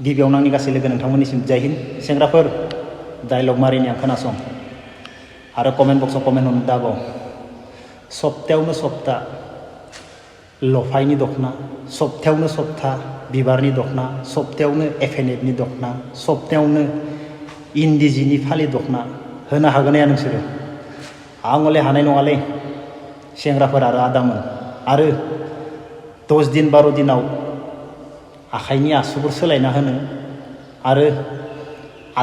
गिबियावनो आंनि गासै लोगो नोंथांमोननिसिम जय हिन्द सेंग्राफोर डायलग मारिनि आं खोनासं आरो कमेन्ट बक्सआव कमेन्ट हरनो दाबाव सप्तायावनो सप्ता लफायनि दखना सप्तायावनो सप्ता बिबारनि दखना सप्तायावनो एफएनएफनि दखना सप्तायावनो इन्दि जिनि फालि दखना होनो हागोन ना नोंसोरो आं हले हानाय नङालै सेंग्राफोर आरो आदामोन आरो 10 दिन 12 दिनाव आखाइनि आसुगुर सोलायना होनो आरो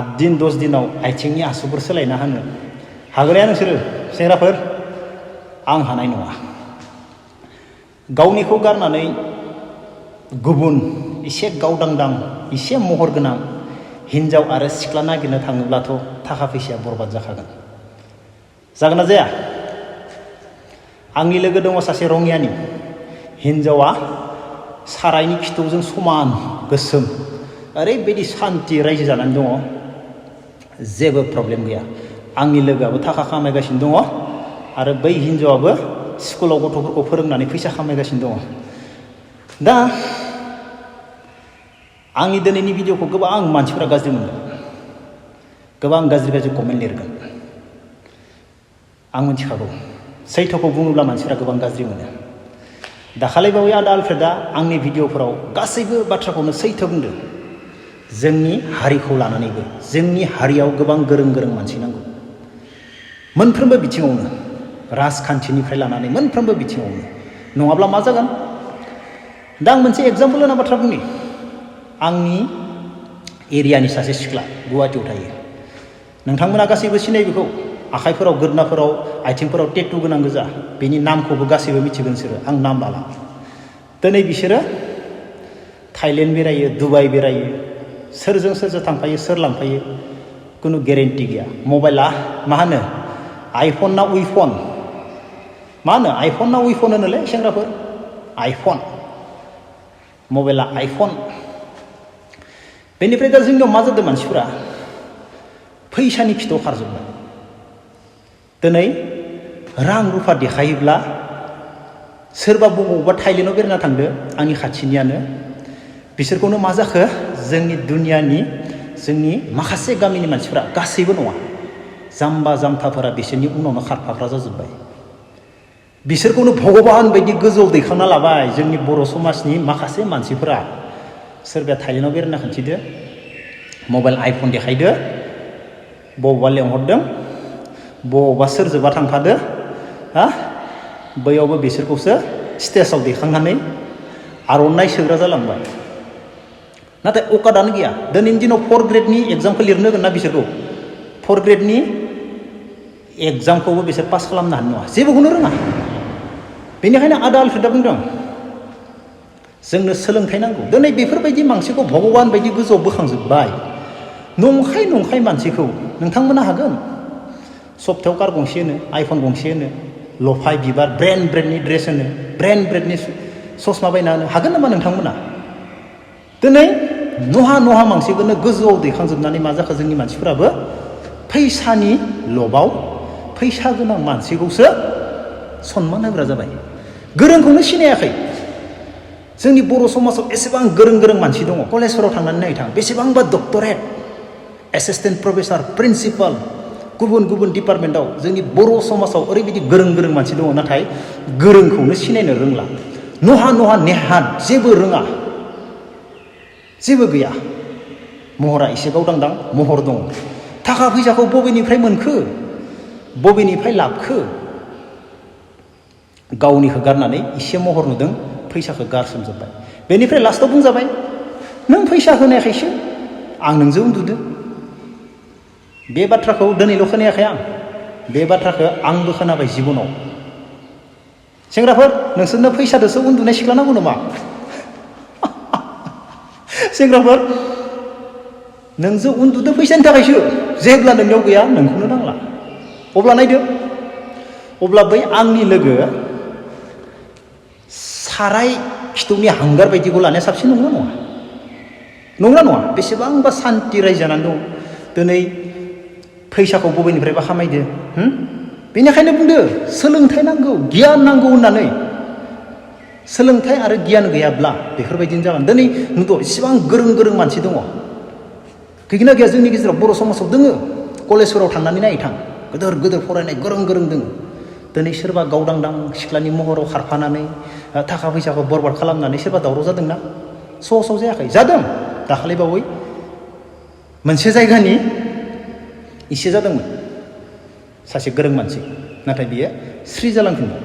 8 दिन 10 दिनाव आथिंनि आसुगुर सोलायना होनो हागोन ना नोंसोरो सेंग्राफोर आं हानाय नङा गावनिखौ गारनानै गुबुन एसे गावदांदां एसे महर गोनां हिन्जाव आरो सिख्ला नागिरनो थाङोब्लाथ' थाखा फैसाया बरबाद जाखागोन जागोन ना जाया आंनि लोगो दङ सासे रङियानि हिन्जावा सारायनि खिथौजों समान गोसोम ओरैबायदि सान्थि रायजो जानानै दङ जेबो प्रब्लेम गैया आंनि लोगोआबो थाखा खामायगासिनो दङ आरो बै हिन्जावाबो स्कुलाव गथ'फोरखौ फोरोंनानै फैसा खामायगासिनो दङ दा आंनि दिनैनि भिडिअखौ गोबां मानसिफोरा गाज्रि मोनगोन गोबां गाज्रि गाज्रि कमेन्ट लिरगोन आं मिथिखागौ सैथोखौ बुङोब्ला मानसिफोरा गोबां गाज्रि मोनो दाखालिबावै आदा आलफ्रेदा आंनि भिडिअफोराव गासैबो बाथ्राखौनो सैथो बुंदों जोंनि हारिखौ लानानैबो जोंनि हारियाव गोबां गोरों गोरों मानसि नांगौ मोनफ्रोमबो बिथिङावनो राजखान्थिनिफ्राय लानानै मोनफ्रोमबो बिथिङावनो नङाब्ला मा जागोन दा आं मोनसे एग्जाम्पल होना बाथ्रा बुंनि आंनि एरियानि सासे सिख्ला गुवाहाटीयाव थायो नोंथांमोना गासैबो सिनाय बेखौ आखाइफोराव गोदनाफोराव आथिंफोराव टेटु गोनां गोजा बेनि नामखौबो गासैबो मिथिगोन बिसोरो आं नाम लाला दिनै बिसोरो थाइलेण्ड बेरायो दुबाइ बेरायो सोरजों सोरजों थांफायो सोर लांफायो खुनु गेरेन्टि गैया मबाइला मा होनो आइफन ना उइफन मा होनो आइफन ना उइफन होनोलै सेंग्राफोर आइफन मबाइला आइफन बेनिफ्राय दा जोंनियाव मा जादों मानसिफोरा फैसानि खिथाव खारजोब्बाय दिनै रां रुफा देखायोब्ला सोरबा बबावबा थाइलेण्डआव बेरायना थांदो आंनि खाथिनियानो बिसोरखौनो मा जाखो जोंनि दुनियानि जोंनि माखासे गामिनि मानसिफोरा गासैबो नङा जाम्बा जाम्थाफोरा बिसोरनि उनावनो खारफाग्रा जाजोब्बाय बिसोरखौनो भगबान बायदि गोजौआव दैखांना लाबाय जोंनि बर' समाजनि माखासे मानसिफोरा सोरबाया थाइलेण्डआव बेरायना खिन्थिदो मबाइल आइफन देखायदो बबावबा लेंहरदों बबावबा सोरजोंबा थांफादो हा बैयावबो बिसोरखौसो स्टेजाव दैखांनानै आर'नाइ सोग्रा जालांबाय नाथाय अकादानो गैया दिनैनि दिनाव 4 ग्रेडनि एग्जामखौ लिरनो होगोन ना बिसोरखौ 4 ग्रेडनि एग्जामखौबो बिसोर पास खालामनो हानाय नङा जेबोखौनो रोङा बेनिखायनो आदा आलफ्रेदा बुंदों जोंनो सोलोंथाइ नांगौ दिनै बेफोरबायदि मानसिखौ भगबान बायदि गोजौआव बोखांजोब्बाय नंखाय मानसिखौ नोंथांमोना हागोन सप्तायाव कार गंसे होनो आइफन गंसे होनो लफाय बिबार ब्रेन्डनि ड्रेस होनो ब्रेन्डनि ससमा बायना होनो हागोन नामा नोंथांमोना दिनै नहा मानसिखौनो गोजौआव दैखांजोबनानै मा जाखो जोंनि मानसिफोराबो फैसानि लबाव फैसा गोनां मानसिखौसो सनमान होग्रा जाबाय गोरोंखौनो सिनायाखै जोंनि बर' समाजाव एसेबां गोरों मानसि दङ कलेजफोराव थांनानै नायथां बेसेबांबा डक्टरेट एसिस्टेन्ट प्रफेसर प्रिन्सिपाल गुबुन डिपार्टमेन्टआव जोंनि बर' समाजाव ओरैबायदि गोरों मानसि दङ नाथाय गोरोंखौनो सिनायनो रोंला नहा नेहात जेबो रोङा जेबो गैया महरा एसे गावदांदां महर दङ थाखा फैसाखौ बबेनिफ्राय मोनखो बबेनिफ्राय लाबखो गावनिखौ गारनानै एसे महर नुदों फैसाखौ गारसोमजोब्बाय बेनिफ्राय लास्टआव बुंजाबाय नों फैसा होनायखायसो आं नोंजों उन्दुदो बे बाथ्राखौ दिनैल' खोनायाखै आं बे बाथ्राखौ आंबो खोनाबाय जिबनाव सेंग्राफोर नोंसोरनो फैसादोसो उन्दुनाय सिख्ला नांगौ नामा सेंग्राफोर नोंजों उन्दुदो फैसानि थाखायसो जेब्ला नोंनियाव गैया नोंखौनो नांला अब्ला नायदो अब्ला बै आंनि लोगो साराय खिथौनि हांगार बायदिखौ लानाया साबसिन नंगौना नङा बेसेबांबा सान्थि रायजो जानानै दं दिनै फैसाखौ बबेनिफ्रायबा खामायदो बेनिखायनो बुंदो सोलोंथाइ नांगौ गियान नांगौ होननानै सोलोंथाइ आरो गियान गैयाब्ला बेफोरबायदिनो जागोन दिनै नुदो इसिबां गोरों गोरों मानसि दङ गैगोना गैया जोंनि गेजेराव बर' समाजाव दोङो कलेजफोराव थांनानै नाय थां गोदोर गोदोर फरायनाय गोरों गोरों दोङो दिनै सोरबा गावदांदां सिख्लानि महराव खारफानानै थाखा फैसाखौ बरबाद खालामनानै सोरबा दावराव जादोंना सहसाव जायाखै जादों दाखालि बावै मोनसे जायगानि इसे जादोंमोन सासे गोरों मानसि नाथाय बियो स्रि जालांफिनदों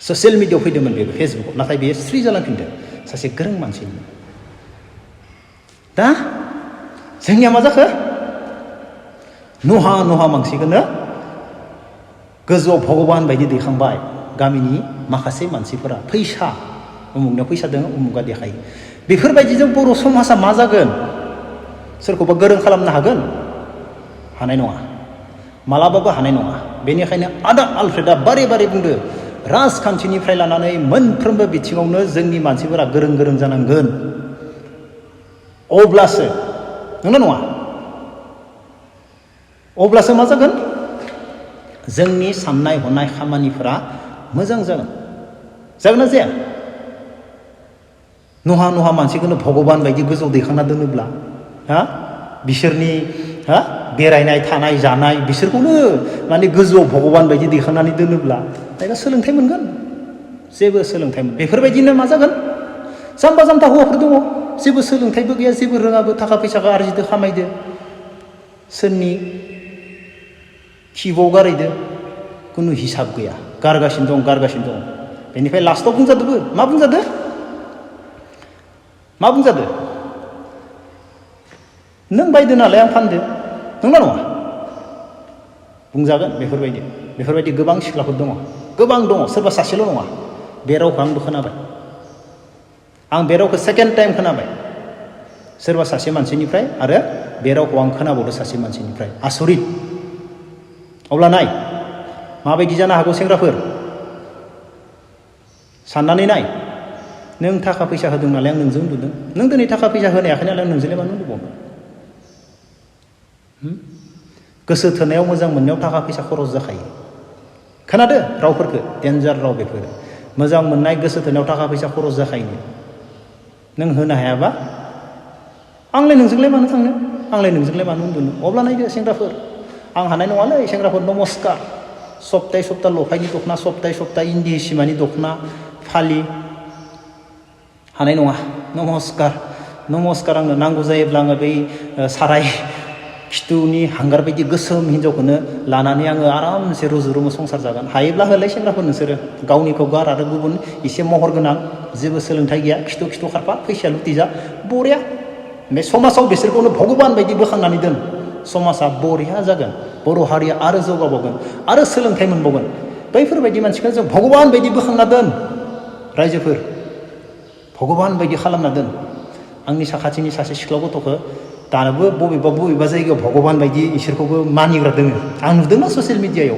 ससियेल मिडियायाव फैदोंमोन बे फेसबुकआव नाथाय बियो स्रि जालांफिनदों सासे गोरों मानसिनि दा जोंनिया मा जाखो नहा नहा मानसिखौनो गोजौआव भगबान बायदि दैखांबाय गामिनि माखासे मानसिफोरा फैसा उमुगनियाव फैसा दङ उमुगा देखायो बेफोरबायदिजों बर' समाजा मा जागोन सोरखौबा गोरों खालामनो हागोन हानाय नङा मालाबाबो हानाय नङा बेनिखायनो आदा आलफ्रेडआ बारे बारे बुंदो राजखान्थिनिफ्राय लानानै मोनफ्रोमबो बिथिङावनो जोंनि मानसिफोरा गोरों गोरों जानांगोन अब्लासो नंगौना नङा अब्लासो मा जागोन जोंनि साननाय हनाय खामानिफोरा मोजां जागोन जागोन ना जाया नहा नहा मानसिखौनो भगबान बायदि गोजौ दैखांना दोनोब्ला बिसोरनि बेरायनाय थानाय जानाय बिसोरखौनो माने गोजौआव भगबान बायदि दैखांनानै दोनोब्ला जायगा सोलोंथाइ मोनगोन जेबो सोलोंथाइ मोन बेफोरबायदिनो मा जागोन जाम्बा जाम्बा हौवाफोर दङ जेबो सोलोंथाइबो गैया जेबो रोङाबो थाखा फैसाखौ आरजिदो खामायदो सोरनि खिबआव गारैदो खुनु हिसाब गैया गारगासिनो दं बेनिफ्राय लास्टआव बुंजादोबो मा बुंजादो नों बायदो नालाय आं फानदो नंगौना नङा बुंजागोन बेफोरबायदि गोबां सिख्लाफोर दङ गोबां दङ सोरबा सासेल' नङा बे रावखौ आंबो खोनाबाय आं बे रावखौ सेकेन्ड टाइम खोनाबाय सोरबा सासे मानसिनिफ्राय आरो बे रावखौ आं खोनाबावदो सासे मानसिनिफ्राय आसरित अब्ला नाय माबायदि जानो हागौ सेंग्राफोर साननानै नाय नों थाखा फैसा होदों नालाय आं नोंजों उन्दुदों नों दिनै थाखा फैसा होनायाखै नालाय आं नोंजोंलाय मानो उन्दुबावनो गोसो थोनायाव मोजां मोननायाव थाखा फैसा खरस जाखायो खोनादो रावफोरखौ डेन्जार राव बेफोरो मोजां मोननाय गोसो थोनायाव थाखा फैसा खरस जाखायो नों होनो हायाबा आंलाय नोंजोंलाय मानो थांनो आंलाय नोंजोंलाय मानो उन्दुनो अब्ला नायदो सेंग्राफोर आं हानाय नङालै सेंग्राफोर नमस्कार सप्ताहे सप्ता लफायनि दख'ना सप्ताहे सप्ता इन्दि सिमानि दख'ना फालि हानाय नङा नमस्कार आंनो नांगौ जायोब्ला आङो बै साराय खिथुनि हांगार बायदि गोसोम हिन्जावखौनो लानानै आङो आरामसे रुजु रुमु संसार जागोन हायोब्ला होलाय सेंग्राफोर नोंसोरो गावनिखौ गार आरो गुबुन एसे महर गोनां जेबो सोलोंथाइ गैया खिथु खारफा फैसा लुथिजा बरिया बे समाजाव बिसोरखौनो भगबान बायदि बोखांनानै दोन समाजा बरिया जागोन बर' हारिया आरो जौगाबावगोन आरो सोलोंथाइ मोनबावगोन बैफोरबायदि मानसिखौ जों भगबान बायदि बोखांना दोन रायजोफोर भगबान बायदि खालामना दोन आंनि साखाथिनि सासे सिख्ला गथ'खौ दानोबो बबेबा जायगायाव भगबान बायदि इसोरखौबो मानिग्रा दोङो आं नुदोंना ससियेल मिडियायाव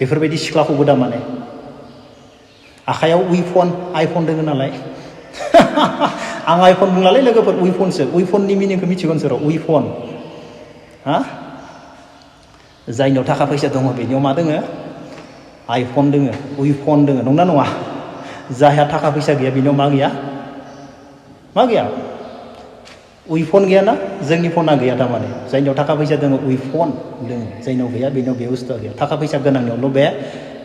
बेफोरबायदि सिख्लाखौबो दा माने आखायाव आइफन दोङो नालाय आं आइफन बुंलालै लोगोफोर उइफननि मिनिंखौ मिथिगोन सोर उइफन जायनियाव थाखा फैसा दङ बेनियाव मा दोङो आइफन दोङो उइफन दोङो नंना नङा जायहा थाखा फैसा गैया बेनियाव मा गैया उइफन गैयाना जोंनि फना गैया थारमाने जायनियाव थाखा फैसा दङ उइफन दोङो जायनियाव गैया बेनियाव बे बुस्थुआ गैया थाखा फैसा गोनांनियावल' बे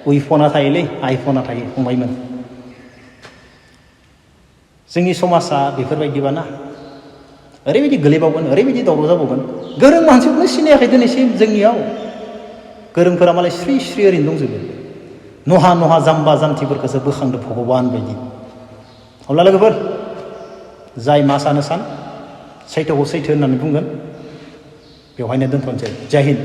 उइफना थायोलै आइफना थायो फंबायमोन जोंनि समाजा बेफोरबायदिबाना ओरैबायदि गोलैबावगोन ओरैबायदि दावराव जाबावगोन गोरों मानसिखौनो सिनायाखै दिनैसिम जोंनियाव गोरोंफोरा मालाय स्रि ओरैनो दंजोबो नहा जाम्बा जाम्थिफोरखौसो बोखांदो भगबान बायदि अब्ला लोगोफोर जाय मा सानो सैथोखौ सैथो होननानै बुंगोन बेवहायनो दोनथ'नोसै जय हिन्द